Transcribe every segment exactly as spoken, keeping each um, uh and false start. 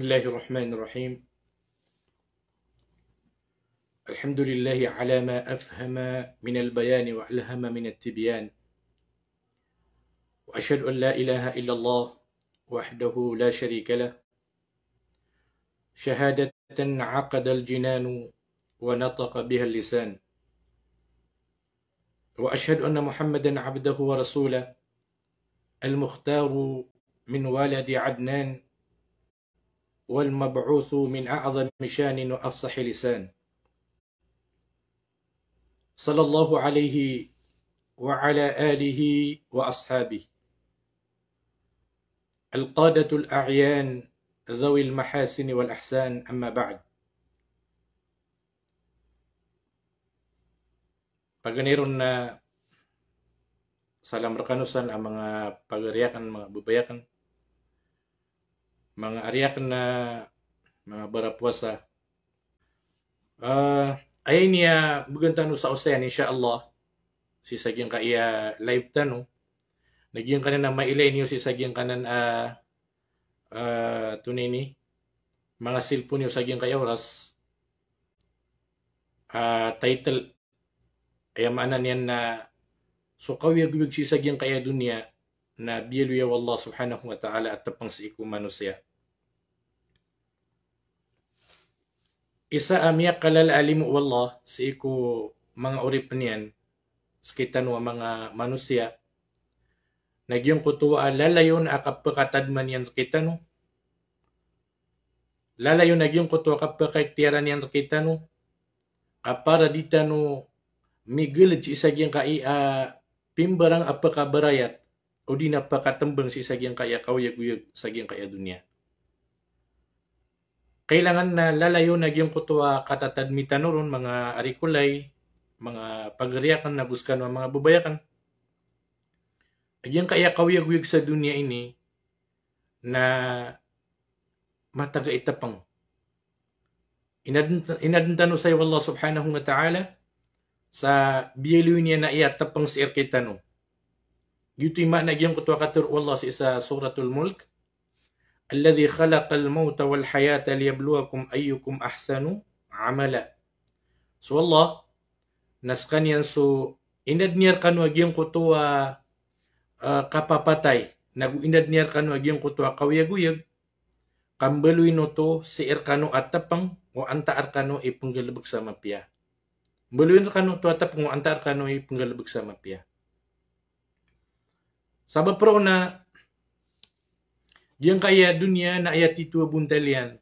الله الرحمن الرحيم. الحمد لله على ما أفهم من البيان وألهم من التبيان. وأشهد أن لا إله إلا الله وحده لا شريك له، شهادة عقد الجنان ونطق بها اللسان. وأشهد أن محمدا عبده ورسوله، المختار من ولد عدنان، والمبعوث من أعظم شان وأفصح لسان. صلى الله عليه وعلى آله وأصحابه القادة الأعيان ذوي المحاسن والأحسان، أما بعد. Paganay ron na salam rekano san a manga pagari aken, manga babay aken, manga ari aken a manga barapowasa. Ah, aya ini a began tano sa osayan, insha Allah, sii sa giyangkaya live tano. Na giyangkanan a mailay niyo sii sa giyangkanan a, ah, tonaa ini, manga cellphone iyo sa giyangkaya oras. Ah, title, aya maana niyan na so kaoyagoyag sii sa giyangkaya doniya na biyaloya o Allah subhanahu wa ta'ala a tepeng sii ko manosiya. Isa a miyakalala a limo o Allah sii ko manga oripen iyan, sekitano a manga manosiya, na giyangkoto a lalayon a kapekatadman iyan sekitano, lalayon a giyangkoto a kapekaiktiyaran iyan rekitano, ka para di tano migeled sii sa giyangkai a pimbarang a pekabarayat, odi na pekatembeng sii sa giyangkai a kaoyagoyag sa giyangkai a doniya. Kailangan na lalayon a giyangkoto a katatadmi tano ron, manga ari ko lay, manga pagari aken, ago sekano a manga babay aken, a giyangkai a kaoyagoyag sa doniya ini, na mataga i tepeng. Inaden, inaden tano saya o Allah subhanahu wa ta'ala sa biyaloy niyan a aya tepeng sii rekitano. Giyoto i maana giyangkoto a katero o Allah sii sa Suratul Mulk, "Alladhi khalaqal mawta wal hayata liyabluwakum ayyukum ahsanu amala." So Allah, na sekaniyan so inadn iyan rekano a giyangkoto a, eh, kapapatay, nago inadn iyan rekano a giyangkoto a kaoyagoyag, ka mbaloyin oto sii rekano a tepeng o antaa rekano i penggalebek sa mapiya. Mbaloyin rekano oto a tepeng o antaa rekano i penggalebek sa mapiya. Sabap roo na giyangkaya doniya na aya tito a bontal iyan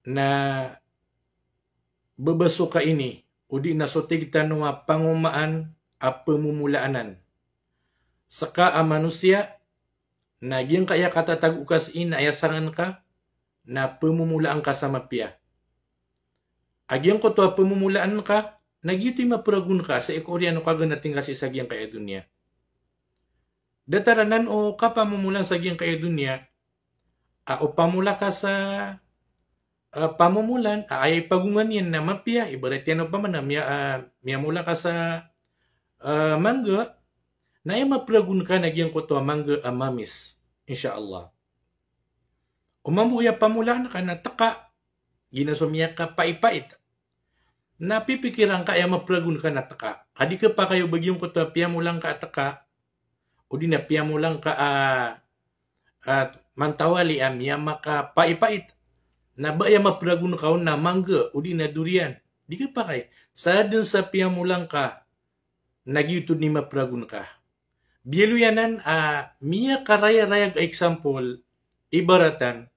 na bebeso ka ini, odi na so tig tano a pangomaan a pemomolaanan. Seka a manosiya, na giyangkaya katatago ka sii na aya sangan ka na pemomolaan ka sa mapiya. A giyangkoto a pemomolaan ka, na giyoto i maperagon ka sii ko oriyan o kaganating ka sii sa giyangkaya doniya. Datar anan o kapamomolaan sa giyangkaya doniya, a opama ka sa, eh, pamomolaan, a aya ipagongan iyan na mapiya, ibarat iyan opama na miya, ah, miyamola ka sa, eh, mangga, na aya maperagon ka na giyangkoto a mangga a mamis, insha Allah. O mambo aya pamolaan ka na teka, giyanan so miyakapaipait. Na pipikiran ka aya maperagon ka na teka. Ka di kepakay o ba giyangkoto a piyamolaan ka a teka, odi na piyamolaan ka a, a mantawali a miyamakapaipait. Na ba aya maperagon ka on na mangga, odi na durian. Di kepakay. Sa den sa piyamolaan ka, na giyoto den i maperagon ka. Biyaloy anan a miyakarayarayag a example, ibaratan,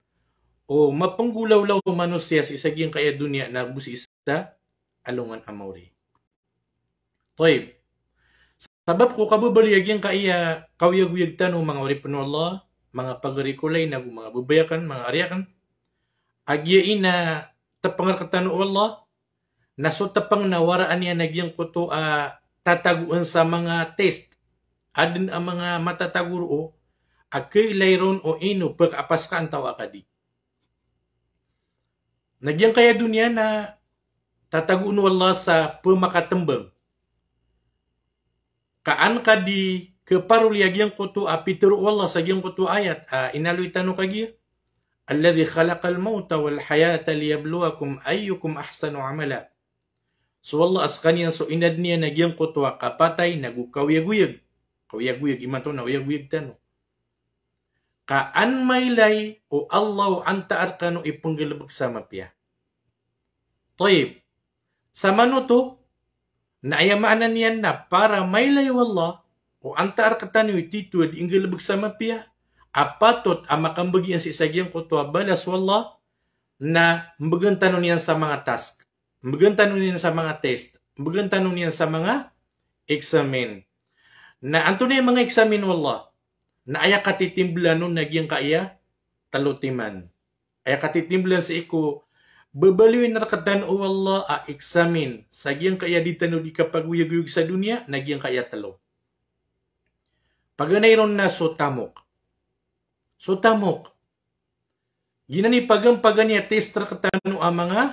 o mapenggolawlaw o manosiya sii sa giyangkaya doniya na go sii sa alongan a maori. Tayyib. Sabap ko kababaloy a giyangkaya kaoyagoyag tano, manga oripen o Allah, manga pagari ko lay, nago manga babay aken, manga ari aken, a giya ina tepeng rektano o Allah, na so tepeng na waraan iyan a giyangkoto a tatagoan sa manga test. Aden a manga matatago roo a kailay ron o ino pekapaskaan taw a kadi. Na giyangkaya doniya na tatagoan o Allah sa pemakatembeng. Ka an ka di keparoli a giyangkoto a pitero o Allah sa giyangkoto a ayat a inaloy tano kagiya, "Alladhi khalaqal mawta wal hayata liyabluwakum ayyukum ahsanu amala." So Allah a skaniyan so inadn iyan a giyangkoto a kapatay nago kaoyagoyag. Kaoyagoyag, imanto na oyagoyag tano. Ka an mailay o Allah o antaa rkano i pnggalbk sa mapiya. Tayyib. Samanoto, na aya maana niyan na para mailay o Allah o antaa rktano i titho a di nggalbk sa mapiya, a patot a makambagian sii sa giyangkoto a balas o Allah, na mbgan tano niyan sa manga task. Mbgan tano niyan sa manga test. Mbgan tano niyan sa manga examine. Na antonaa i manga examine o Allah? Na aya katitimblan on na giyangkaya tlo timan. Aya katitimblan sii ko babaloyin rktano o Allah a examine sa giyangkaya di tano di kapagoyagoyag sa doniya na giyangkaya tlo. Paganay ron na so tamok. So tamok. Giyanan i paganay, paganay a test rktano a manga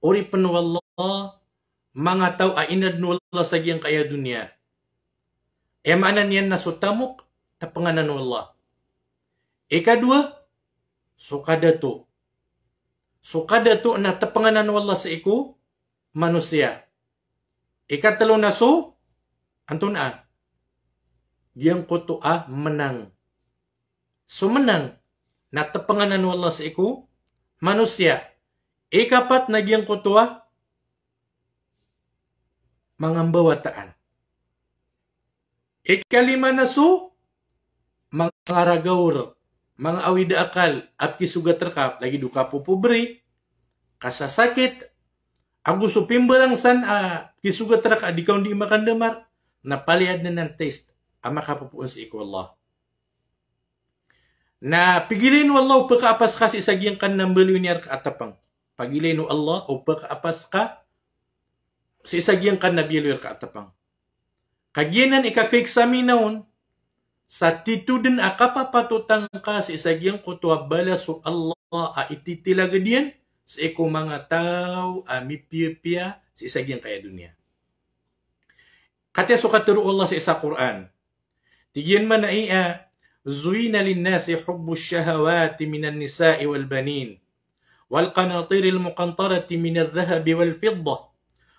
oripn o Allah, manga taw a inadn o Allah sa giyangkaya doniya. Aya maana niyan na so tamok, tpngan anan o Allah. Ikadowa, so kadato. So kadato na tpngan anan o Allah sii ko manosiya. Ikatlo na so, antonaa? Giyangkoto a mnang. So mnang, na tpngan anan o Allah sii ko manosiya. Ikapat na giyangkoto a manga mbawataan. Ikalima na so manga ragaor, manga awid a akal, a pkisogat rka, lagid o kapopobri, kasasakit, ago so pimbarang san a pkisogat rka a di ka on di makandamar, na palaya dn anan test a makapopoon sii ko Allah. Na pagilay o Allah o pakaapas ka sii sa giyangkanan a mbaloy niyan rka a tpng. Pagilay o Allah o pakaapas ka sii sa giyangkanan a biyaloy rka a tpng. Ka giyanan i kakaeksamina on, sa titho dn a kapapatotan ka sii sa giyangkoto a balas o Allah a ititilagad iyan sii ko manga taw a mipiyapiya sii sa giyangkaya doniya. Katii so katharo o Allah sii sa Qur'an. Tig iyan man a, "Zuyyina linnasi hubbush shahawati minan nisa'i wal banin, wal qanatiril muqantarati minadh dhahabi wal fiddah,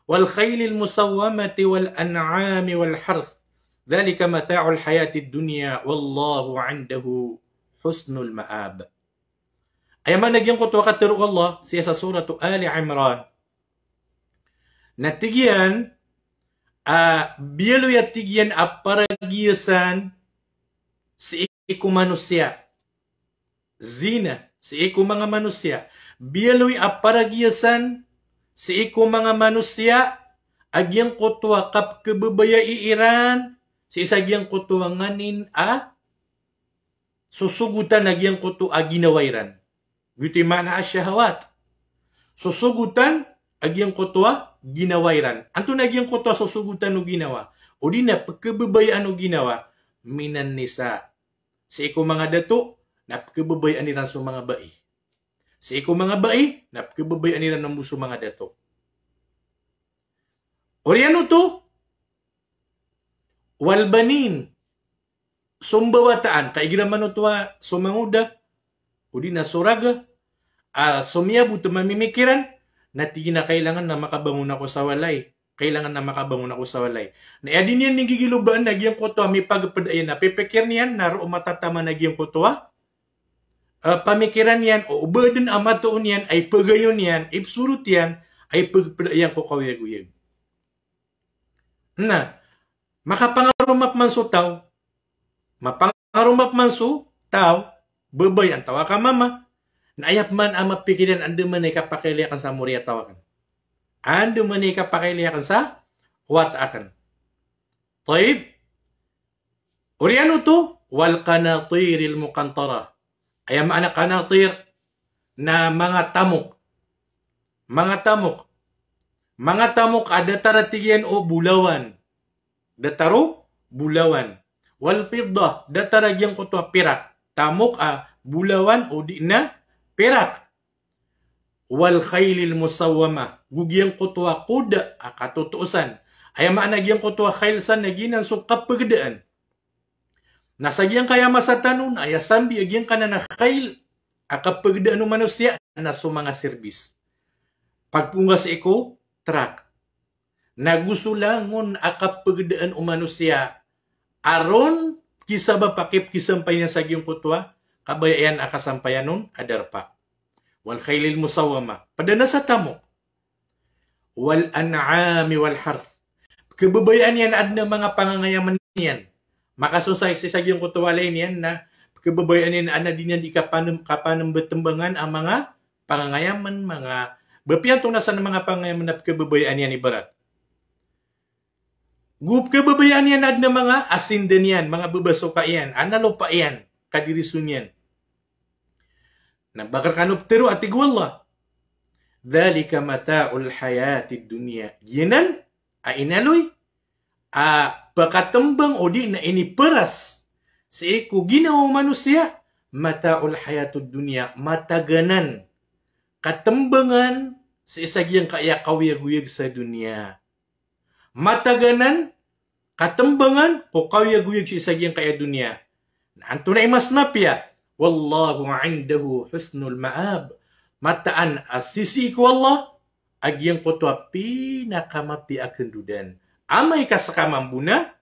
wal khaylil musawwamati wal an'ami wal harth. Dhalika mata'ul hayatid dunya wallahu 'indahu husnul ma'ab." Aya maana giyangkoto a katharo o Allah sii sa Suratu Ali Imran. Na tig iyan, a, biyaloy a tig iyan a paragiyasan sii ko manosiya. Zina, sii ko manga manosiya. Biyaloy a paragiyasan sii ko manga manosiya a giyangkoto a kapkhababayai iran sii sa giyangkoto a nganin a sosogotan a giyangkoto a ginawa iran. Giyoto i maana a shahawat. Sosogotan a giyangkoto a ginawa iran. Antonaa giyangkoto a sosogotan o ginawa, odi na pkhababayaan o ginawa? Minan nisa. Sii ko manga dato, na pkhababayaan iran so manga bai. Sii ko manga bai, na pkhababayaan iran mambo so manga dato. Oriyan oto, wal banin, so mbawataan, ka igira man oto a so mangoda, odi na so raga, a, so miyabot a mamimikiran, na tig iyan a kailangan na makabangon ako sa walay, kailangan na makabangon ako sa walay. Na aya di niyan nggigiloba na giyangkoto a mipagpda iyan a pipikir iyan, na roo matataman a giyangkoto a, a, pamikiran iyan, o ba dn a matoon iyan, a ipagayon iyan, ipsorot iyan, a ipagpda iyan ko kaoyagoyag. Na makapangaroma pman so taw, mapangaroma pman so taw, babay antawa ka mama, na aya pman a mapikir iyan andamanaya i kapakailay akn sa mori a taw akn. Andamanaya i kapakailay akn sa wata akn. Tayyib. Oriyan oto, wal qanatiril muqantarah. Aya maana qanatir na manga tamok. Manga tamok. Manga tamok a datar a tig iyan o bolawan. Datar o bolawan. Wal fiddah, datar a giyangkoto a pirak. Tamok a bolawan odi na pirak. Wal khaylil musawwamah, go giyangkoto a koda a katotoosan. Aya maana giyangkoto a khayl san na giyanan so kapagdaan. Na sa giyangkaya masa tano na aya sambi a giyangkanan a khayl, a kapagdaan o manosiya na so manga serbis. Pagpongga sii ko trak. Na go so langon a kapagdaan o manosiya a ron kisabap a kipkisampay niyan sa giyangkoto a kabaya iyan a kasampayan on a darpa. Wal khaylil musawwamah. Pd anan sa tamok. Wal an'ami wal harth. Pkhababayaan iyan a adn a manga pangangayaman iyan. Makasong sa, sii sa giyangkoto a walay niyan na pkhababayaan iyan a adn a di niyan di kapanem-, kapanembatembangan a manga pangangayaman, manga, ba piyantonasan a manga pangangayaman na pkhababayaan iyan ibarat. Go pkhababayaan iyan a adn a manga asindan iyan, manga babasoka iyan, a na lopa iyan, kadiriso niyan. Na ba ka rkano ptharo a tig o Allah, "Dhalika mata'ul hayatid dunya." Giyanan a inaloy a pakatmbang odi na iniparas sii ko ginawa o manosiya, mata'ul hayatid dunya, matag anan katmbangan sii sa giyangkaya kaoyagoyag sa doniya. Matag anan katmbangan ko kaoyagoyag sii sa giyangkaya doniya. Na antonaa i mas mapiya? Wallahu indahu husnul ma'ab. Mataan a sisii ko Allah a giyangkoto a pinakamapiya a kndodan. Amay ka ska mambo na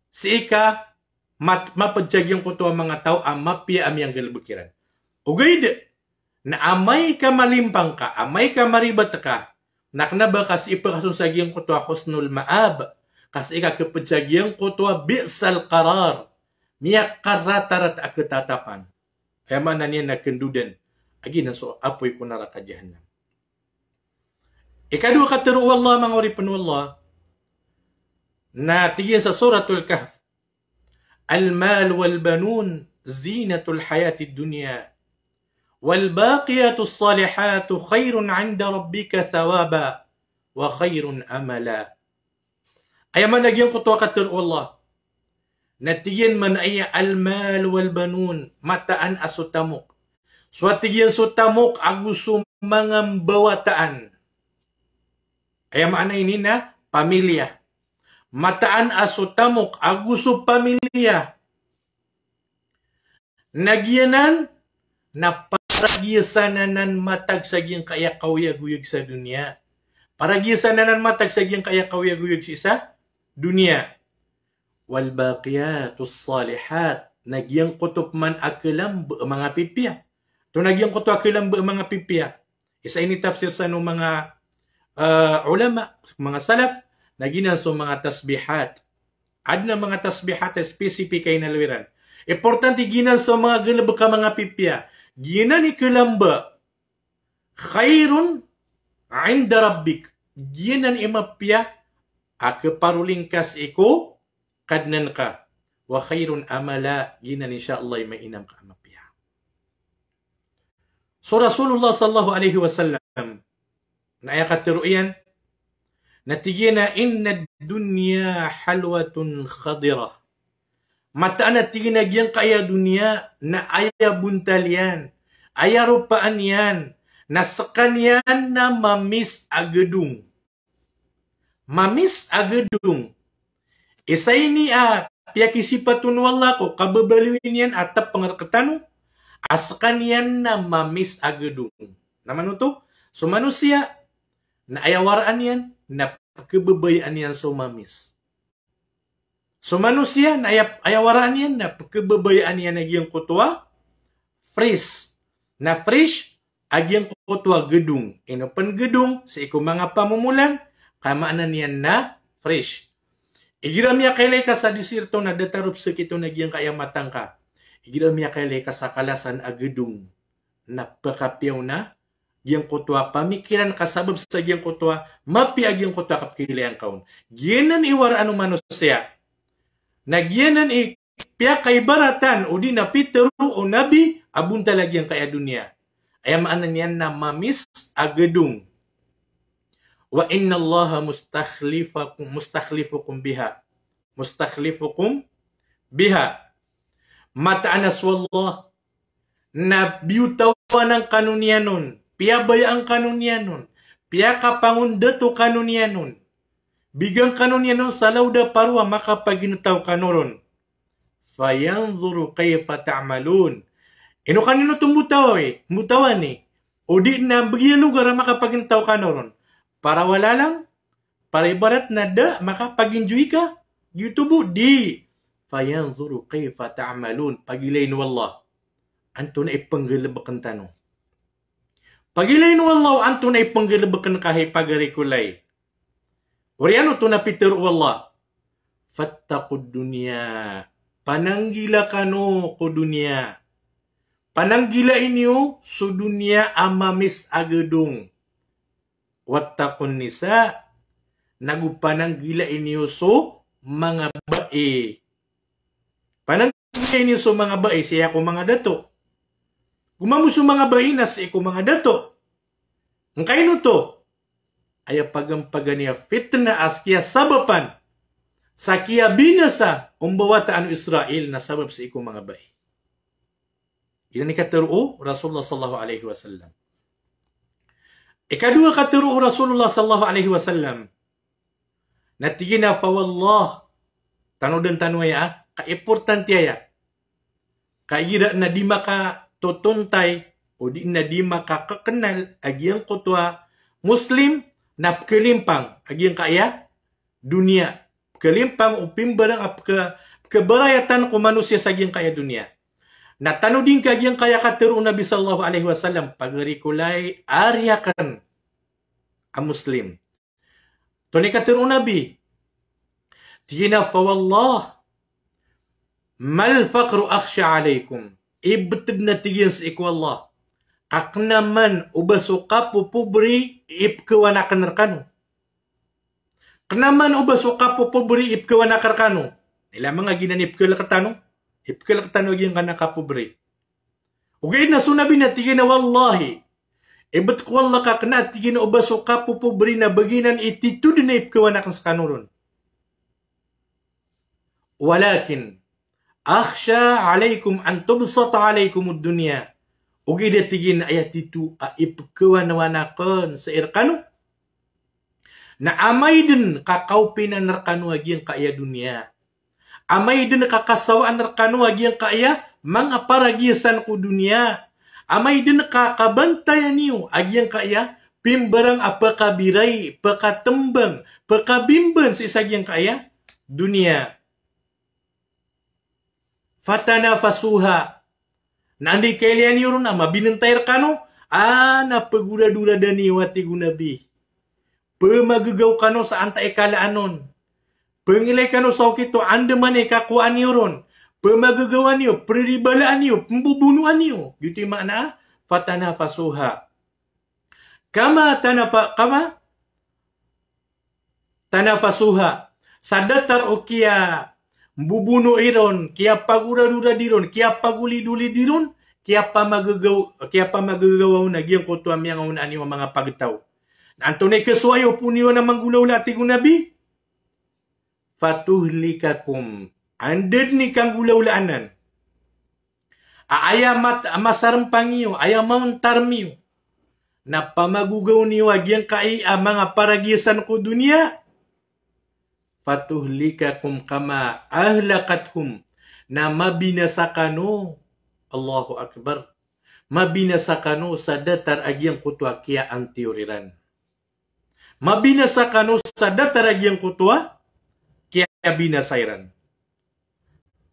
sii ka mat-, mapd sa giyangkoto a manga taw a mapiya a miyanggalbk iran. Ogaid na amay ka malimpang ka, amay ka maribat ka, na kna ba ka sii pkasong sa giyangkoto a husnul ma'ab, ka sii ka khapd sa giyangkoto a bi'sal qarar, miyakaratarata a ktatapan. Aya maana niyan na kndodan a giyanan so apoy ko naraka jahannam. Ikadowa katharo o Allah, manga oripn o Allah, na tig iyan sa Suratul Kahf, "Al-mal wal banun zinatul hayatid dunya, wal baqiyatus salihatu khairun inda rabbika thawaba, wa khairun amala." Aya maana giyangkoto a katharo o Allah, na tig iyan man aya al-mal wal banun, mataan a so tamok. So a tig iyan so tamok ago so manga mbawataan. Aya maana ini na pamilya. Mataan a so tamok ago so pamilya. Na giyanan na paragiyasan anan matag sa giyangkaya kaoyagoyag sa doniya. Paragiyasan anan matag sa giyangkaya kaoyagoyag sii sa doniya. Wal baqiyatus salihat, na giyangkoto pman a khalamb a manga pipiya. Oto na giyangkoto a khalamb a manga pipiya. Isa ini tafsir san o manga, ah, ulama, manga salaf, na giyanan so manga tasbihat. Adn a manga tasbihat a specific a inaloy ran. Importante giyanan so manga galbk a manga pipiya. Giyanan i khalamb a khairun inda rabbik. Giyanan i mapiya a khaparolingka sii ko Kadnan ka. Wa khairun amala, giyanan insha Allah i mainam ka a mapiya. So Rasulullah sallallahu alaihi wasallam, na aya katharo iyan, na tig iyan a, "Innad dunya halwatun khadirah." Mataan a tig iyan a giyangkaya doniya na aya bontal iyan, aya ropaan iyan, na skaniyan na mamis a gadong. Mamis a gadong. Isa ini a piyakisipat o Allah ko kababaloy niyan a tpng rktano a skaniyan na mamis a gadong. Na mano oto? So manosiya na aya waraan iyan na pkhababayaan iyan so mamis. So manosiya na aya, aya waraan iyan na pkhababayaan iyan a giyangkoto a fresh. Na fresh a giyangkoto a gadong. Ino pn gadong, sii ko manga pamomolan, ka maana niyan na fresh. Igira miyakailay ka sa desierto na datar o psakit on a giyangkaya mata ngka. Igira miyakailay ka sa kalasan a gadong, na pkapiya on a giyangkoto a pamikiran ka sabap sa giyangkoto a mapiya a giyangkoto a kapkailayan ka on. Giyanan i waraan o manosiya. Na giyanan i piyakaibaratan odi na pitharo o Nabi a bontal a giyangkaya doniya. Aya maana niyan na mamis a gadong. Wa innallaha mustakhlifakum, mustakhlifukum biha. Mustakhlifukum biha. Mataan a so Allah na biyotawan kano niyan on, piyabayaan kano niyan on, piyakapangondato kano niyan on, bigan kano niyan on sa lawd a paro a makapagintaw kano ron. Fayanzuru kayfa ta'malun. Ino kano oto mbotawi, mbotawani, o di na mbegi a logar a makapagentaw kano ron. Para wala lang, para ibarat na da makapagenjoy ka, giyoto bo di. Fayanzuru kayfa ta'malun. Pagilain o Allah antonaa i penggalebeken tano. Pagilain o Allah antonaa i penggalebeken ka, hay pagari ko lay. Oriyan oto na pitero o Allah, fattaqud dunya. Pananggila kano ko doniya. Pananggilai niyo so doniya a mamis a gedong. Wattaqun nisa. Nago pananggilai niyo so manga bai. Pananggilai niyo so manga bai, sii ko manga dato. Gomamo so manga bai na sii ko manga dato. Ngkaino oto? Aya pagampagan iyan a fitnah a kiyasabapan sa kiyabinasa o mbawataan o Israel na sabap sii ko manga bai. Giyanan i katero o Rasulullah sallallahu alaihi wasallam. Ikadowa katero o Rasulullah sallallahu alaihi wasallam na tig iyan a, fa wallah, tanodan tano aya, a, kaimportante aya. Ka igira na di makatotontay, o di na di makakekenal a giyangkoto a Muslim, na pekelimpang a giyangkaya doniya. Pekelimpang o pimbarang a peke-, pekebarayatan ko manosiya sa giyangkaya doniya. Na tanodi ngka giyangkaya katero o Nabi sallallahu alaihi wasallam, pagari ko lay, ari aken a Muslim. Antonaa i katero o Nabi? Tig iyan a, fa wallah, mal faqru akhsha alaikum. Ibeted na tig iyan sii ko Allah a kena man o ba so kapopobri i pekewan aken rekano. Kena man o ba so kapopobri i pekewan aken rekano. Ilay manga giyanan i pekelek tano. I pekelek tano a giyangkanan a kapobri. Ogaid na so Nabi na tig iyan a, wallahi, ibet ko Allah ka kena, tig iyan, o ba so kapopobri na ba giyanan i titho den a ipekewan aken sekano ron. Walakin akhsha alaikum an tubsata alaikumud dunya. Ogaid a tig iyan, aya titho a ipekewan-wan aken sii rekano na amay den ka kaopinan rekano a giyangkaya doniya. Amay den ka kasawaan rekano a giyangkaya manga paragiyasan ko doniya. Amay den ka kabantayan iyo a giyangkaya pimbarang a pekabiray, pekatembang, pekabimban sii sa giyangkaya doniya. Fatanafasuha. Na anda i kailaya niyo ron a mabinentay rekano, a na pegoradorada niyo, a tig o Nabi. Pemagegaw kano sa antaa i kalaan on. Pengilay kano sa okit o andamanaya i kakowaan iyo ron. Pemagegawan iyo, periribalaan iyo, pembobonoan iyo. Giyoto i maana a fatanafasuha. Kama tanafa-, kama tanafasuha. Sa datar o kiyambobono iron, kiyapagoradorad iron, kiyapagolidolid iron, kiyapamagegaw, kiyapamagegawa on a giyangkoto a miyangaonaan iyo a manga pagtaw. Na antonaa i kesowa iyo poniron a manggolawla, a tig o Nabi? Fatuhlikakum. Anda den i kanggolawlaan anan a aya mat-, masarempang iyo, aya maontarem iyo na pamagogaw niyo a giyangkai a manga paragiyasan ko doniya. Fatuhlikakum kama ahlakathum. Na mabinasa kano. Allahu Akbar. Mabinasa kano sa datar a giyangkoto a kiyaantiyor iran. Mabinasa kano sa datar a giyangkoto a kiyabinasa iran.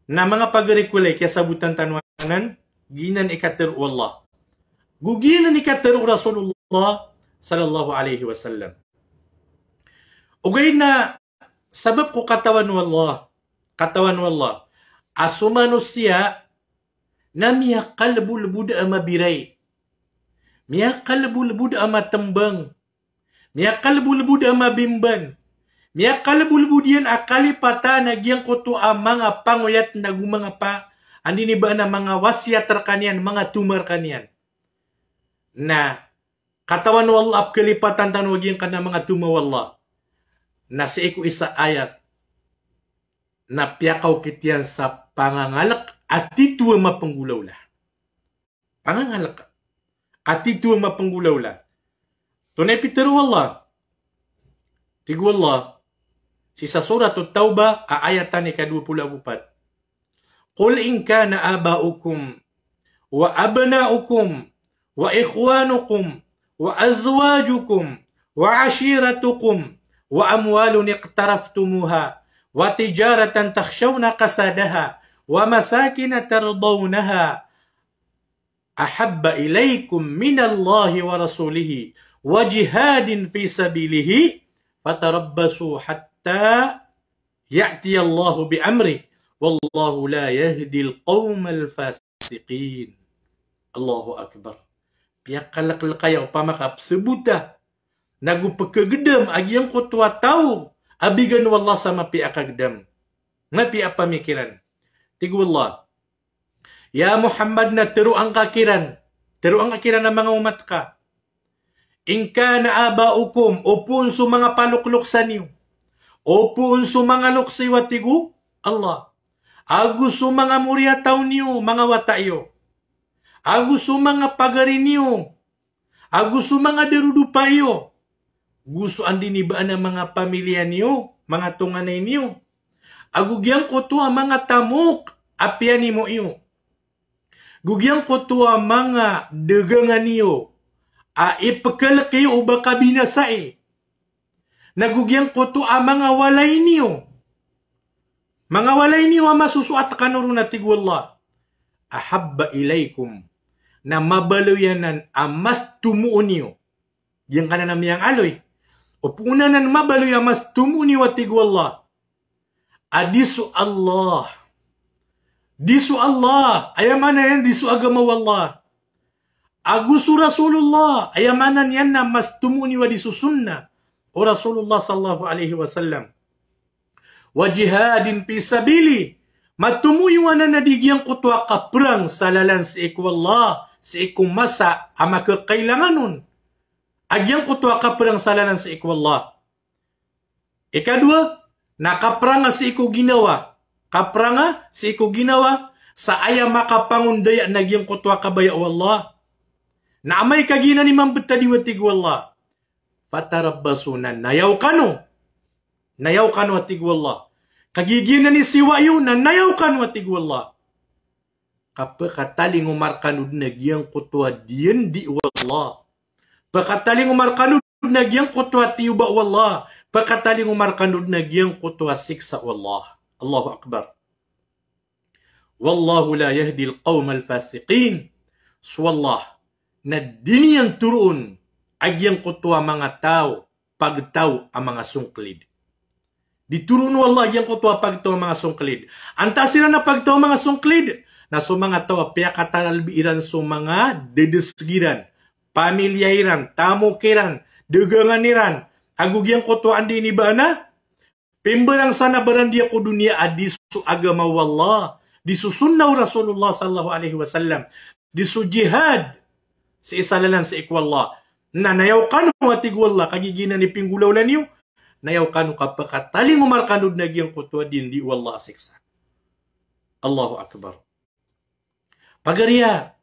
Na manga pagari ko lay, kiyasabotan tano anan, giyanan i katero o Allah. Go giyanan i katero o Rasulullah sallallahu alaihi wasallam. Ogaid na sabap ko katawan o Allah, katawan o Allah a so manosiya na miyakalbolbod a mabiray, miyakalbolbod a matembang, miyakalbolbod a mabimban, miyakalbolbod iyan a kalipatan a giyangkoto a manga pangoyat na go manga pa-, anda ini ba na manga wasiyat rekaniyan, manga toma rekaniyan. Na katawan o Allah a pekalipatan tano a giyangkanan a manga toma o Allah. Na sii ko isa a ayat na piyakaokit iyan sa pangangalek a titho a mapenggolawla. Pangangalek a titho a mapenggolawla. Antonaa i pitero o Allah? Tig o Allah sii sa Surat At-Taubah a ayat a ikadowa polo ago pat. Qul in kana aba'ukum wa abna'ukum, wa ikhwanukum, wa azwajukum, wa ashiratukum, wa amwalun iqtaraftumuha, wa tijaratan takhshawna kasadaha, wa masakina tardawnaha ahabba ilaykum minallahi wa rasulihi, wa jihadin fi sabilihi, fatarabbasu hatta ya'tiyallahu bi amrih, wallahu la yahdil qawmal fasiqin. Allahu Akbar. Piyakaleklek aya opama ka psebota, nago pekegedam a giyangkoto a taw a bigan o Allah sa mapiya a kagedam, mapiya a pamikiran. Tig o Allah, ya Muhammad, na teroa ngka kiran, teroa ngka kiran a manga omat ka. In kana aba'ukum, o poon so manga palokloksa niyo, o poon so manga lokes iyo, a tig o Allah, ago so manga moriyataw niyo, manga wata iyo, ago so manga pagari niyo, ago so manga darodopa iyo, go so anda ini ba ana manga pamiliya niyo, manga tonganay niyo, ago giyangkoto a manga tamok a piyanimo iyo, go giyangkoto a manga dagangan iyo a ipekelek iyo o ba kabinasai, nago giyangkoto a manga walay niyo, manga walay niyo a masosoat kano ron, a tig o Allah, ahabba ilaykum, na mabaloy anan a mas tomoon iyo. Giyangkanan a miyangaloy, o poon anan mabaloy a mas tomoon iyo, a tig o Allah, a di so Allah. Di so Allah, aya maana niyan di so agama o Allah, ago so Rasulullah, aya maana niyan na mas tomoon iyo a di so sunnah o Rasulullah sallallahu alaihi wasallam. Wa jihadin fi sabilih, matomo iyo anan a di giyangkoto a kaperang sa lalan sii ko Allah, sii ko masa a makakailangan on a giyangkoto a kaperang sa lalan sii ko Allah. Ikadowa, na kaperang a sii ko ginawa. Kaperang a sii ko ginawa sa aya makapangondaya na giyangkoto a kabaya o Allah. Na amay ka giyanan i mambetad iyo, a tig o Allah, fatarabbasu, na nayaw kano. Nayaw kano, a tig o Allah. Kagiya giyanan i siyowa iyo, na nayaw kano, a tig o Allah, ka pekatalingoma rekano den a giyangkoto a diyandi o Allah. Pekatalingoma rekano den a giyangkoto a tiyoba o Allah. Pekatalingoma rekano den a giyangkoto a siksa o Allah. Allahu Akbar. Wallahu la yahdil qawmal fasiqin. So Allah na di niyan toroon a giyangkoto a manga taw, pagtaw a manga songkelid. Di toroon o Allah a giyangkoto a pagtaw a manga songkelid. Antaa siran a pagtaw a manga songkelid? Na so manga taw a piyakataralbi iran so manga dedeseg iran, pamiliya iran, tamok iran, dagangan iran, ago giyangkoto a anda ini ba ana pimbarang sa na barandiya ko doniya a di so agama o Allah, di so sunnah o Rasulullah sallallahu alaihi wasallam, di so jihad sii sa lalan sii ko Allah. Na nayaw kano, a tig o Allah, kagiya giyanan i pinggolawla niyo, nayaw kano ka pekatalingoma rekano den a giyangkoto a diyandi o Allah a siksa. Allahu Akbar. Pagariya,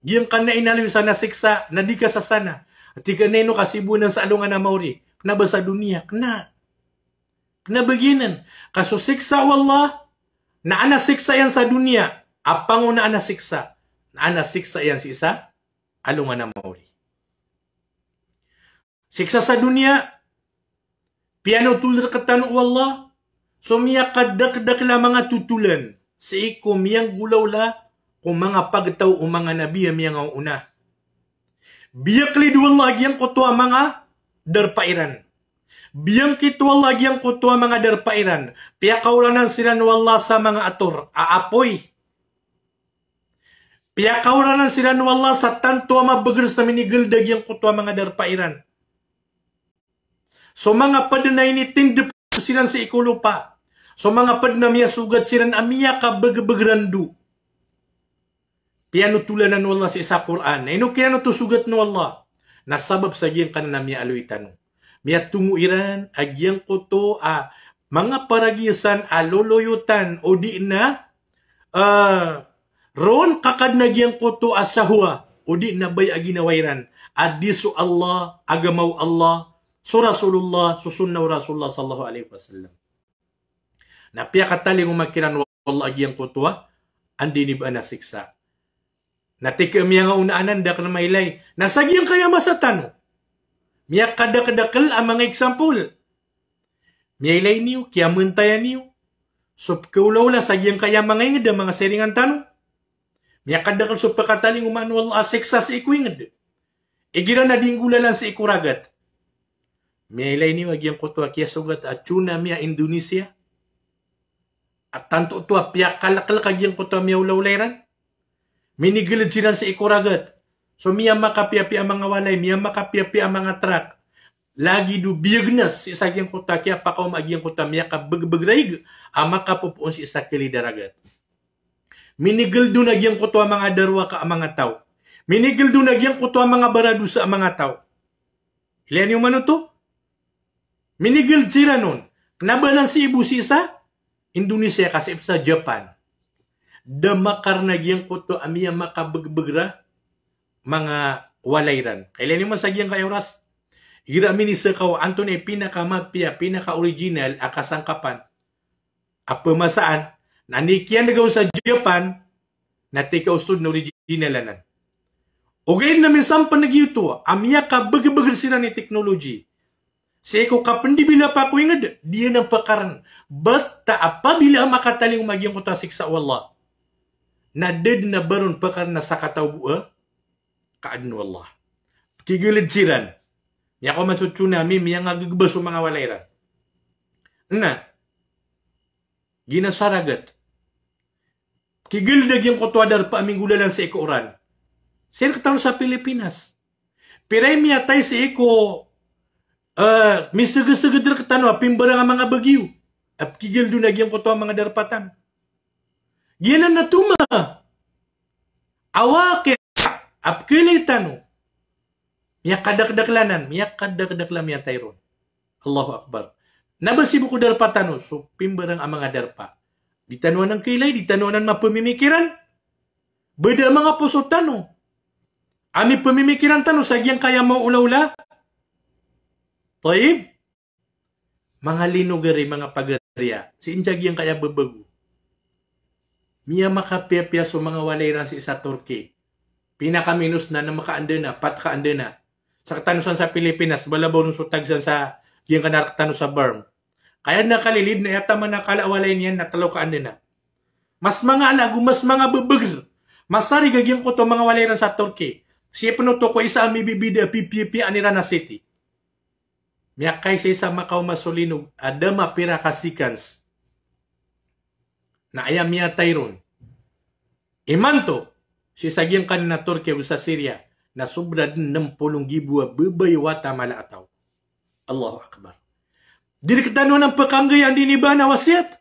giyangkanan a inaloy sa na siksa, na di kasasana. Ati ka na ino kasibonan sa alongan a maori. Kena ba sa doniya, kena. Kena ba giyanan. Ka so siksa o Allah, na ana siksa iyan sa doniya, a pangonaan a siksa, na ana siksa iyan sii sa alongan a maori. Siksa sa doniya, piyanotol rektano o Allah so miyakadakdakel a manga totolan sii ko miyanggolawla ko manga pagtaw o manga nabi a miyangaoona. Biyaklid o Allah a giyangkoto a manga darpa iran. Biyangkit o Allah a giyangkoto a manga darpa iran. Piyakaoranan siran o Allah sa manga ator a apoy. Piyakaoranan siran o Allah sa tanto a mabeger sa minigeled a giyangkoto a manga darpa iran. So manga peden a initindep siran sii ko lopa. So manga peden a miyasogat siran a miyakabegebegeran do. Piyanotolan o Allah sii sa Qur'an. Na ino kiran oto sogat o Allah? Na sabap sa giyangkanan a miyaaloy tano. Miyatomo iran a giyangkoto a manga paragisan a loloyotan odi na, eh, ron kakad na giyangkoto a sahwa odi na baya a ginawa iran a di so Allah, agama o Allah, so Rasulullah, so sunnah o Rasulullah sallallahu alaihi wasallam. Na piyakatalingoma kiran o Allah a giyangkoto a anda ini ba ana siksa. Na tig a miyangaona anan da kna mailay. Na sa giyangkaya masa tano, miyakadakdakel a manga example. Miyailay niyo, kiyamantayan niyo so pkaolaola sa giyangkaya manga ingd a manga siringan tano. Miyakadakel so pkatalingomaan o Allah a siksa sii ko ingd. Igira na di nggolalan sii ko ragat. Miyailay niyo a giyangkoto a kiyasogat a tsunami a Indonesia. A tanto oto a piyakaleklek a giyangkoto a miyaolaola iran. Minigld siran sii ko ragat. So miyamakapiyapiya a manga walay, miyamakapiyapiya a manga trak. Lagid o biyagnas sii sa giyangkoto a kiyapakaoma a giyangkoto a miyakabegbeg raig a makapopoon sii sa kilid a ragat. Minigld on a giyangkoto a manga darowaka a manga taw. Minigld on a giyangkoto a manga baradosa a manga taw. Ilaya niyo man oto. Minigld siran on. Kna ba nan sii bo sii sa Indonesia ka sii pn sa Japan. Da makarna giyangkoto a miyamakabegbeg ra manga walay ran. Ka ilaya niyo man sa giyangkaya oras. Igira minisekaw antonaa i pinakamapiya, pinaka-original a kasangkapan a pmasaan, na nikiyanega on sa Japan, na tig a osto dn a original anan. Ogaid na minsan pn giyoto a miyakabegbeg siran i technology. Sii ko kapndibilapa ko ingd, di anan pkarn. Basta apabila a makatalingoma a giyangkoto a siksa o Allah, na da dn a ba ron pkarn a sakataw bo a kaadn o Allah. Pkigld siran. Miyakaoma so tsunami, miyangagegba so manga walay ran. Na giya na sa ragat. Kigld a giyangkoto a darpa a minggolalan sii ko oran. Sii rktano sa Pilipinas. Pira i miyatay sii ko, eh, misegeseged rktano a pimbarang a manga bagyo. A pkigld on a giyangkoto a manga darpa tano. Giyanan na toma. Awaki a pkhailay tano. Miyakadakdakl anan, miyakadakdakl a miyatay ron. Allahu Akbar. Na ba sii bo ko darpa tano, so pimbarang a manga darpa. Di tano anan khailay, di tano anan mapmimikiran. Beda a manga poso tano. A mipmimikiran tano sa giyangkaya maolaola. Tayyib. Manga linogar i manga pagariya. Sii sa giyangkaya babago. Miyamakapiyapiya so manga walay ran sii sa Turkey. Pinakaminos na nem ka anda na, pat ka anda na. Sa rktano san sa Pilipinas, balabaw ron so tag san sa giyangkanan rktano sa Burm. Kaya na kalilid na aya taman a kala a walay niyan na tlo ka anda na. Mas manga alago, mas manga bbgr. Masarig a giyangkoto a manga walay ran sa Turkey. Sii pn oto ko isa a mibibida a pipiyapiyaan iran a city. Miyakaisaisa makaoma so linog a da mapira ka seconds. Na aya miyatay ron. Imanto, sii sa giyangkanan a Turkey ago sa Syria, na sobra dn nem polo nggibo a babay, wata, mala a taw. Allahu Akbar. Di rktano anan pkhanggay a anda ini ba na wasiyat.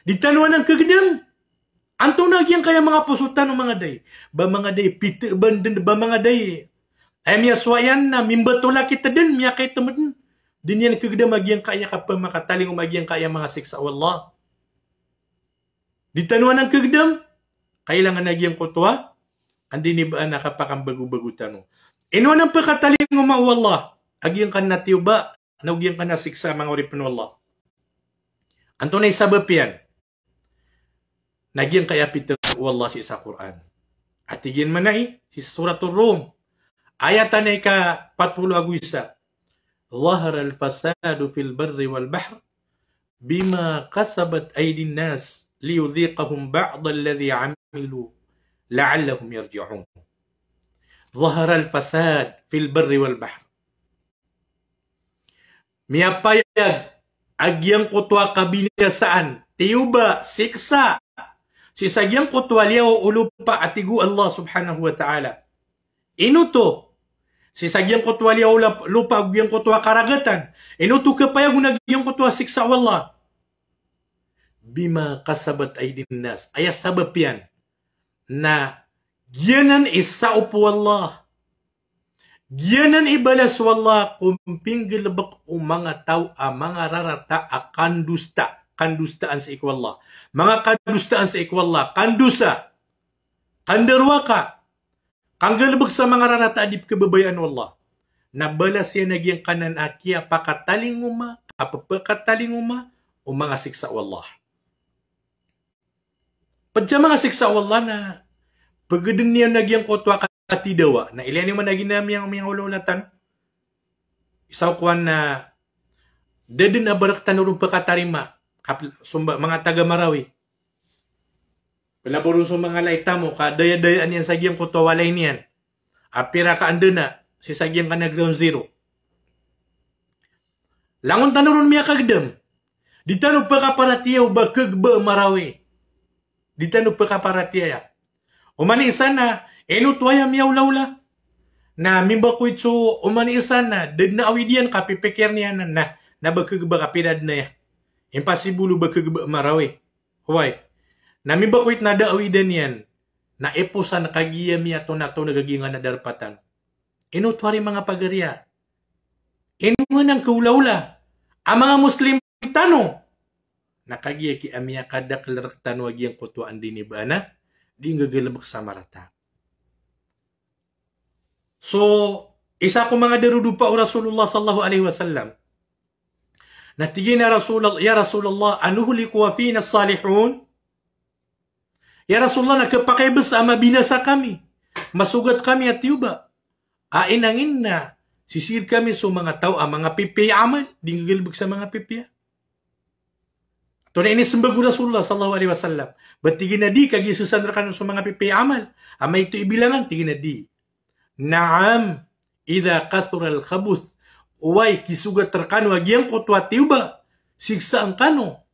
Di tano anan khagdam. Antonaa giyangkaya manga poso tano manga day. Ba manga day, pit, ba ndn, ba manga day. Aya miyasowa iyan na mimbatolak i tdn, miyakaitm dn. Di niyan khagdam a giyangkaya kapamakatalingoma a giyangkaya manga siksa o Allah. Di tano anan khagdam. Kailangan a giyangkoto a anda ini ba na kapakambagobago tano. Ino anan pkatalingoma o Allah a giyangkanan a tiyoba, na o giyangkanan a siksa, manga oripn o Allah. Antonaa i sabap iyan? Na giyangkaya pitharo o Allah sii sa Qur'an. A tig iyan mambo sii sa Suratur Rum. Ayat a ika pat polo ago isa. Zaharal fasadu fil barri wal bahr bima kasabat aydin nas liyudhiqahum ba'dalladhi amilu la'allahum yarji'un. Zaharal fasad fil barri wal bahr. Miyapayag a giyangkoto a kabinasaan, tiyoba, siksa, sii sa giyangkoto a liyawaw o lopa a tig o Allah subhanahu wa ta'ala. Ino oto? Sii sa giyangkoto a liyawaw o lap-, lopa ago giyangkoto a karagatan. Ino oto kapayag on a giyangkoto a siksa o Allah? Bima kasabat aydin nas. Aya sabap iyan na giyanan i saop o Allah. Giyanan i balas o Allah ko pinggalbk o manga taw a manga rarata a kandosta, kandostaan sii ko Allah. Manga kandostaan sii ko Allah, kandosa, kandarowaka, kanggalbk sa manga rarata a di pkhababayaan o Allah. Na balas iyan a giyangkanan a kiyapakatalingoma, a pphakatalingoma o manga siksa o Allah. Pd sa manga siksa o Allah na Pegeden iyan a giyangkoto a katidawa. Na ilaya niyo man a gina miyang, miyang olaola tano. Isa o kowan na da den a ba rektano ron pekatarima. Kap-, so manga taga Marawi. Pelaboron so manga lai tamo, ka daya-dayaan iyan sa giyangkoto a walay niyan. A pira ka andena, sii sa giyangkanan a ground zero. Langon tano ron miyakagedam. Di tano pekaparatiyaya o ba kegeba Marawi. Di tano pekaparatiyaya. Oman i isa na, ino oto aya miyaolaola. Na mimbakoit so oman i isa na, da den a awid iyan ka pipikir niyan na, na, na ba kegeba ka pira den aya. Impossible o ba kegeba Marawi. Oway. Na mimbakoit na da awidan iyan. Na iposan kagiya miyatonatonag a giyangkanan a darpa tano. Ino oto ari manga pagari a. Ino anan kaolaola a manga Muslim tano. Na kagiya ki a miyakadakel rektano a giyangkoto a anda ini ba ana, di nggegelebek sa marata. So, isa ko manga darodopa o Rasulullah sallallahu alaihi wasallam. Na tig iyan a Rasulullah, "Ya Rasulullah, anuhliku wa fina salihun?" Ya Rasulullah, na kepakay bes a mabinasa kami, masogat kami a tiyoba. A inangin na sisir kami so manga taw a manga pipiya i amal, di nggegelebek sa manga pipiya. Oto na inisembag o Rasulullah sallallahu alaihi wasallam. Ba tig iyan a di, kagiya sesan rekano so manga pipiya i amal. Amay oto i bilangan, tig iyan a di. Na'am, idha kathural khabuth. Oway, kisogat rekano a giyangkoto a tiyoba. Siksaan kano.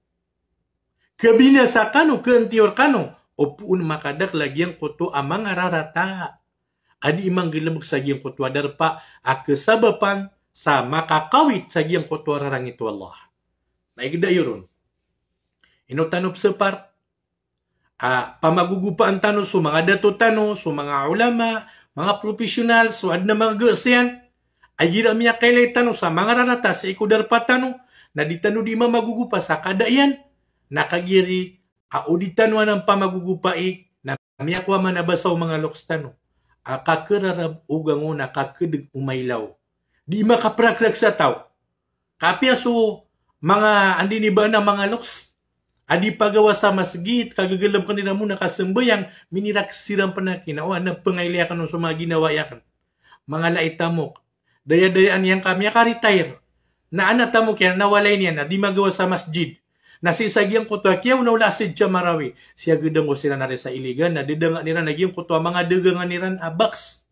Kebinasa kano, kentiyor kano. O poon makadakel a giyangkoto a manga rarata. A di manggelebek sa giyangkoto a darpa a kesabapan sa makakawit sa giyangkoto a rarangit o Allah. Na igeda iyo ron. Ino tano pesepar a pamagogopaan tano so manga dato tano, so manga ulama, manga professional, so aden a manga gesiyan. A igira miyakailay tano sa manga rarata sii ko darpa tano, na di tano di mamagogopa sa kada iyan, na kagiya ri a o di tano anan pamagogopai, na miyakowa man a basa o manga loks tano a kakerarab o gango na kakedeg o mailaw. Di makapraklak sa taw. Kapiya so manga anda ini ba ana manga loks a di pagawa sa masgit, kagegelebekan iran mona kasambayang, minirak siran pen a kina, o, ana pengailayaken on so manga ginawa iyaken. Manga lai tamok. Daya-dayaan iyan ka miyaka-retire. Na ana tamok iyan, na walay niyan, na di magawa sa masjid. Na sii sa giyangkoto a kiyaolaola a sii sa Marawi. Siyagedang ko siran ari sa Iligan, na dedangan iran a giyangkoto a manga dagangan iran a box.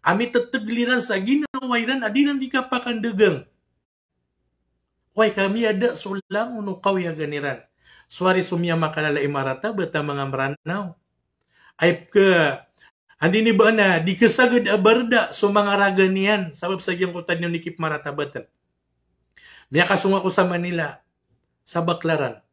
A mitetegel iran sa ginawa iran a di iran di kapakandagang. Oway, ka miyada so langon o kawiyagan iran. So ari so miyamakalala i maratabat a manga Meranaw. Ay ke, anda ini ba ana, di kesaged a bareda so manga raga niyan, sabap sa giyangkoto a di niyan di kipmaratabaten. Miyakasong ako sa Manila, sa Baclaran.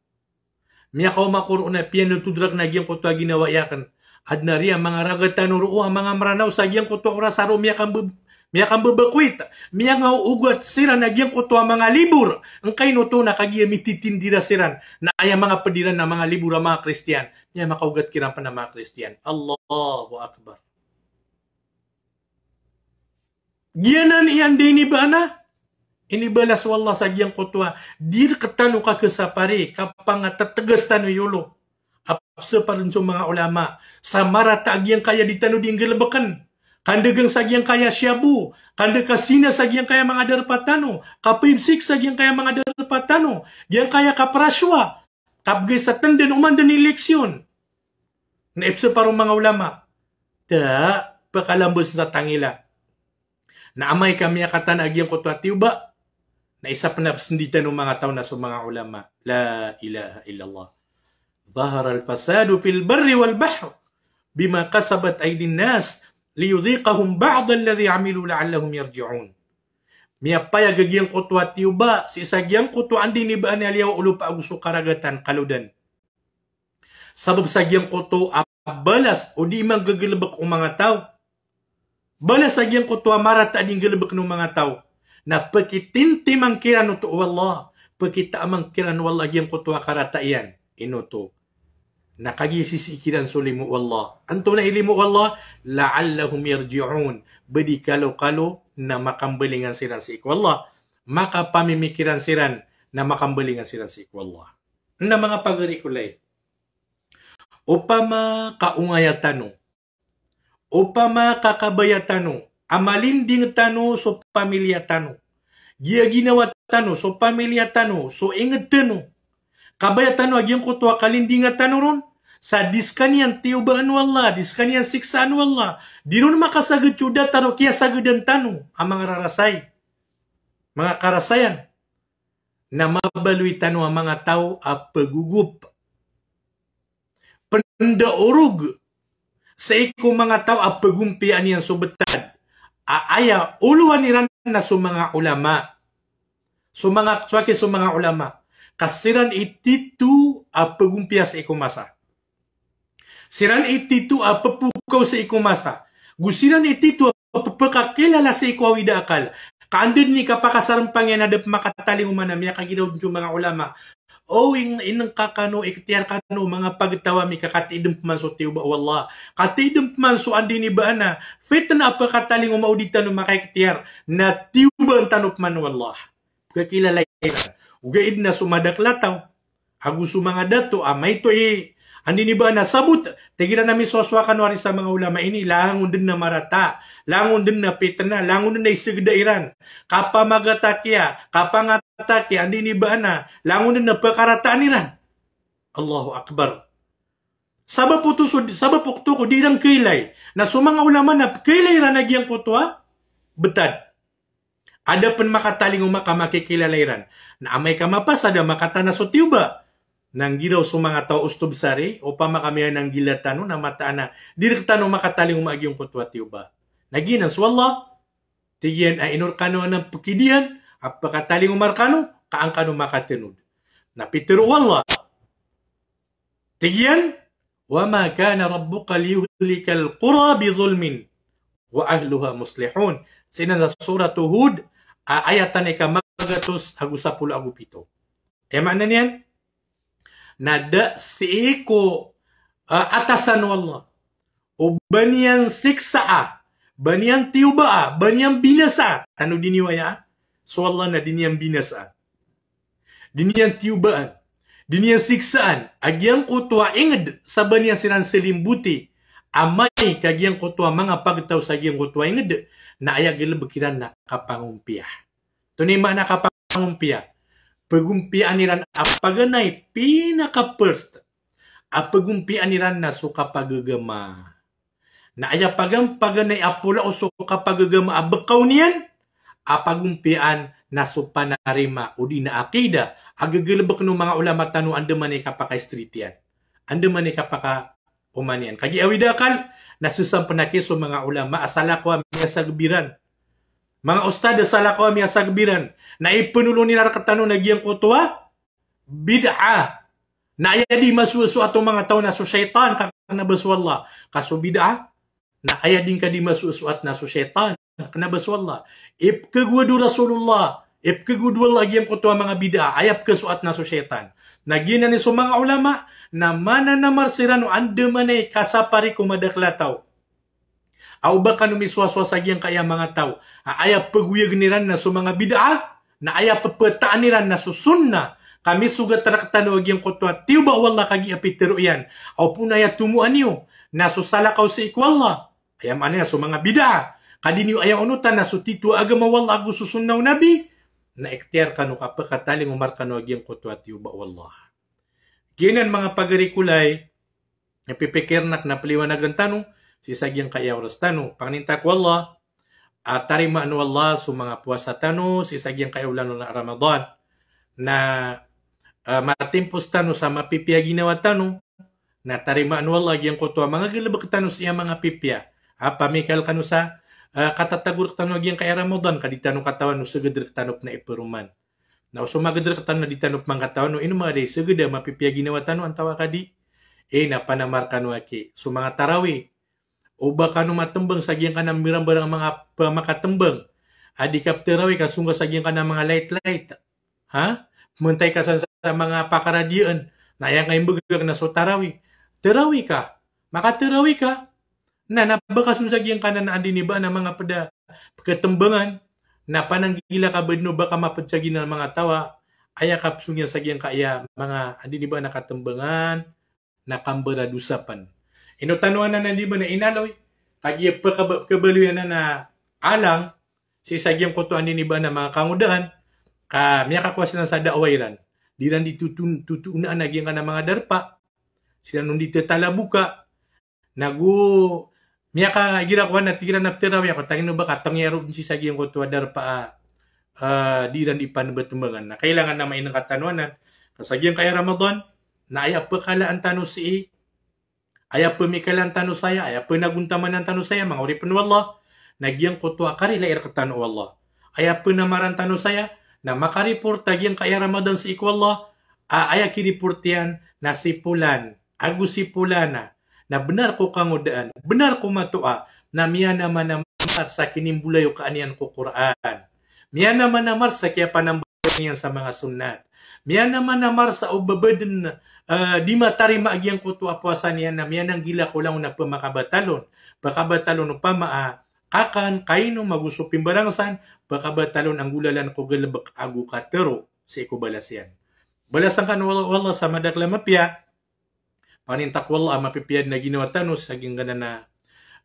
Miyakaoma ako roo na piyanotod raken a giyangkoto a ginawa iyaken. Aden a riya manga raga tano roo a manga Meranaw sa giyangkoto a oras a roo miyakambe-, miyakambebakoit. Miyangaogat siran a giyangkoto a manga libor. Ngkaino oto na kagiya mititindira siran. Na aya manga ped iran a manga libor a manga Kristiyan. Miyamakaogat kiran pen a manga Kristiyan. Allahu Akbar. Giyanan i anda ini ba ana, inibalas o Allah sa giyangkoto a di rektano kakesapari, kapangatetegas tano i olo. A peseparen so manga ulama, sa marata a giyangkaya di tano di nggelebeken. Kandagang sa giyangkaya shabu, kandeg kasina sa giyangkaya manga darpa tano, kapibsik sa giyangkaya manga darpa tano, giyangkaya kaprasyowa, kabegay sa tenden oman den i eleksyon. Na ipesepar o manga ulama. Da, pekalambes sa tangila. Na amay ka miyakatana a giyangkoto a tiyoba, na isa pen a pesenditan o manga taw na so manga ulama. La ilaha illallah. Zaharal fasadu fil barri wal bahr bima kasabat aydin nas liyudhiqahum ba'dalladhi amilu la'allahum yarji'un. Miyapayag a giyangkoto a tiyoba, sii sa giyangkoto a anda ini ba ana a liyawaw o lopa ago so karagatan, kalodan. Sabap sa giyangkoto a balas o di manggegelebek o manga taw. Balas a giyangkoto a marata a di nggelebeken o manga taw. Na pekitintiman kiran oto o Allah. Pekitaaman kiran o Allah a giyangkoto a karata iyan. Ino oto. Na kagiya sisii kiran so limo o Allah. Antonaa i limo o Allah? La'allahum yarji'un. Ba di kalokalo na makambalingan siran sii ko Allah. Makapamimikiran siran na makambalingan siran sii ko Allah. Na manga pagari ko lay. Opama ka ongaya tano. opama ka kabaya tano a malinding tano so pamilya tano, giya ginawa tano so pamilya tano, so inged tano, kabaya tano a giyangkoto a kalindinga tano ron, sa di sekaniyan tiyobaan o Allah, di sekaniyan siksaan o Allah, di ron makasaged so datar o kiyasagedan tano a mangararasay, manga karasayan, na mabaloy tano a manga taw a pegogop, pendaorog sii ko manga taw a pegompiyaan iyan so betad a aya olowan iran na so manga olama. So manga, so aki so manga olama, ka siran i tito a pegompiya sii ko masa. Siran i tito a pepokaw sii ko masa. Go siran i tito a pepekakilala sii ko awida akal. Ka anda den i kapakasarempang iyan a da pen makatalingoma na miyakagiraw den so manga olama. O ing-, inengka kano, ikhtiyar kano, manga pagtaw ami, ka katiid den peman so tiyoba o Allah. Katiid den peman so anda ini ba ana fitna a pekatalingoma o di tano makaikhtiyar, na tiyobaan tano peman o Allah. Pekakilala iran. Ogaid na so madakel a taw ago so manga dato a maito i, anda ini ba ana sabot, tig iran a misowasowa kano ari sa manga olama ini, langon den na marata, langon den na pitna, langon den na isegeda iran. Kapamagatakiya, kapangataki, anda ini ba ana, langon den na pekarataan iran. Allahu Akbar. Sabap oto so, sabap oto ko di iran kailay na so manga olama na pekailay iran a giyangkoto a betad. Ada pen makatalingoma ka makikilala iran. Na amay ka mapasad a makatana so tiyoba, na nggiraw so manga taw a osto besar i, opama ka miyananggila tano na mataan a di rektano makatalingoma a giyangkoto a tiyoba. Na giyanan so Allah, tig iyan a ino rekano anan pekidiyan a pekatalingoma rekano, ka an kano makatenod. Na pitero o Allah, tig iyan, "Wa ma kana rabbuka liyuhlikal qura bi zulmin wa ahluha muslihun." Sii nan sa Surat Hud, a, ayat a ika magatos ago sapolo ago pito. Aya maana niyan na da sii ko, a, atasan o Allah o ba niyan siksaa, ba niyan tiyobaa, ba niyan binasaa. Tanodi niyo aya, so Allah na di niyan binasaa, di niyan tiyobaan, di niyan siksaan a giyangkoto a inged sa ba niyan siran selimboti, amay ka giyangkoto a manga pagtaw sa giyangkoto a inged na aya galebek iran na kapangompiya. Antonaa i maana kapangompiya? Pegompiyaan iran a paganay, pinaka-first a pegompiyaan iran na so kapagagama. Na aya pagan-, paganay a polao so kapagagama a bekaw niyan a pagompiyaan na so panarima odi na akida a gegelebek o manga olama tano, andamanaya i kapaka-street iyan, andamanaya i kapaka-common iyan. Kagiya awida akal na sesampen aki so manga olama a salakaw a miyasageb iran, manga ustad a salakaw a miyasageb iran, na ipenolon iran rektano na giyangkoto a bid'ah. Na aya di masoasoat o manga taw na so shaytan ka kena ba so Allah. Ka so bid'ah, na aya di ngka di masoasoat na so shaytan ka kena ba so Allah. Ipkegowad o Rasulullah, ipkegowad o Allah a giyangkoto a manga bid'ah, aya pkesoat na so shaytan. Na giyanan i so manga olama na mananamar siran o andamanaya i kasapari ko madakel a taw a o ba kano misowasowa sa giyangkaya manga taw a aya pegoyagen iran na so manga bid'ah, na aya pepetaan iran na so sunnah, ka misogat rektano a giyangkoto a tiyoba o Allah kagiya pitero iyan. Aw pon aya tomoan iyo na so salakaw sii ko Allah, aya maana niyan so manga bid'ah, ka di niyo aya onotan na so tito a agama o Allah ago so sunnah o Nabi, na ikhtiyar kano ka pekatalingoma rekano a giyangkoto a tiyoba o Allah. Giyanan manga pagari ko lay, na pipikir na kena peliwanagen tano sii sa giyangkaya oras tano. Pangninta ko Allah a tarimaan o Allah so manga powasa tano sii sa giyangkaya olan a Ramadan. Na, ah, matimpos tano sa mapipiya a ginawa tano, na tarimaan o Allah giyangkoto a manga galebek tano sii a manga pipiya. A pamikal kano sa, ah, katatago rektano a giyangkaya Ramadan, ka di tano katawan o seged rektano pen a iperoman. Na o so maged rektano na di tano pen katawan o ino manga da i seged a mapipiya a ginawa tano antawaa ka di. Eh, na panamar kano aki so manga tarawih. O ba kano matembang sa giyangkanan a mirambarang a manga pe-, makatembang a di kapetarawih ka song ka sa giyangkanan a manga lait-lait. Ha? Mentay ka san sa manga pakaradiyaan. Na aya ngka imbegak na so tarawih. Tarawih ka. Makatarawih ka. Na, na ba ka song sa giyangkanan a anda ini ba ana manga ped a peketembangan. Na pananggila ka ba den o ba ka maped sa giyanan a manga taw a aya kapesong iyan sa giyangkaya manga anda ini ba ana katembangan, na kambaradosa pen. Ino tano anan a di ba na inaloy Kagiya pkab-, kabaloy anan a alang sii sa giyangkoto a aniniba na manga kangodaan, ka miyakakowa siran sa da'wa iran. Di iran di tutun-, tutuunaan a giyangkanan a manga darpa. Siran on di tatalaboka. Nago miyakagira ko anan, tig iran a ptarawi ako, tagino ba ka tangiyaro sii sa giyangkoto a darpa a, ah, di iran di panbtmbangan. Na kailangan a maina katano anan. Ka sa giyangkaya Ramadan, na aya pkalaan tano sii, aya pmikalaan tano saya, aya pnagontamanan tano saya, manga oripn o Allah, na giyangkoto a karilai rktano o Allah. Aya pnamaran tano saya, na makareport a giyangkaya Ramadan sii ko Allah, a aya kireport iyan, na si polan, ago si polana, na bnar ko kangodaan, bnar ko matoa, na miyanamana mar sa kinimbolayokaan iyan ko Qur'an. Miyanamana mar sa kiyapanambarayan iyan sa manga sunnat. Miyanamana mar sa o ba dn, eh, di matarima a giyangkoto a powasa niyan na miyananggila ko langon a pmakabatal on. Pakabatal on opama a kakan, kainom, ago so pimbarang san, pakabatal on a nggolalan ko galbk ago katharo sii ko balas iyan. Balasan kano o Allah sa madakl a mapiya, Paninta ko Allah a mapipiya dn a ginawa tano sa giyangkanan a,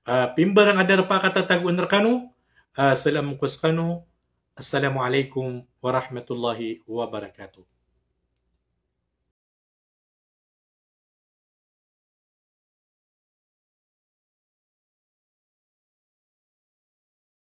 ah, pimbarang a darpa a katatagoan rkano. Ah, salam ko skano. Assalamu alaikum warahmatullahi wabarakatuh.